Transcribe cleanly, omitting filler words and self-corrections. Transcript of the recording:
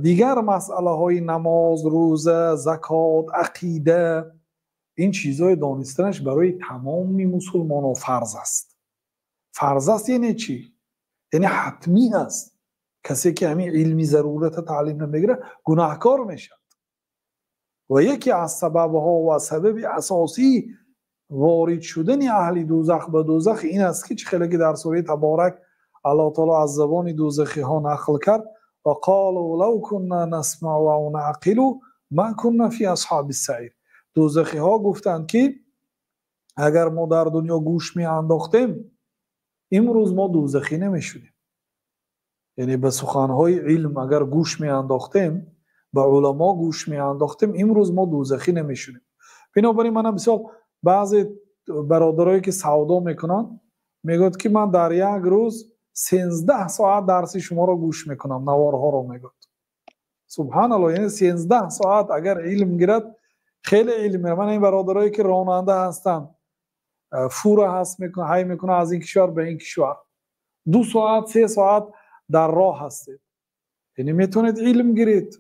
Дигар масъалаҳои намоз, рӯза, закот, ақида, ин чизҳои донистанаш барои тамоми мусулмонон фарз аст. Фарз аст яъне чӣ? Яъне ҳатмӣ аст. Касе ки ҳамин илми зарурата таълим намегирад, гунаҳкор мешавад. Ва яке аз сабабҳо ва сабаби асосии ворид шудани аҳли дӯзах ба дӯзах ин аст, ки чӣ хеле ки дар сураи Табарак Аллоҳи таъоло аз забони дӯзахиҳо нақл кард: ва қолӯ лав кунна насмаъу ав наъқилу ма кунна фӣ асҳобис саъир. Дӯзахиҳо гуфтанд, ки агар мо дар дунё гӯш меандохтем, имрӯз мо дӯзахӣ намешудем. Яъне ба суханҳои илм агар гӯш меандохтем, ба уламо гӯш меандохтем, имрӯз мо дӯзахӣ намешудем. Бинобар ин ман мисол баъзе бародарое ки савдо мекунанд, мегӯяд, ки ман дар як рӯз 13 соат дарси шуморо гӯш мекунам, наворҳоро мегӯяд. Субҳаналлоҳ, яъне 13 соат агар илм гирад, хеле илм. Ман ин бародарое ки ронанда ҳастанд, фура ҳаст мекунад, ҳай мекунад аз ин кишвар ба ин кишвар, 2 соат, 3 соат дар роҳ ҳастед, яъне метавонед илм гиред.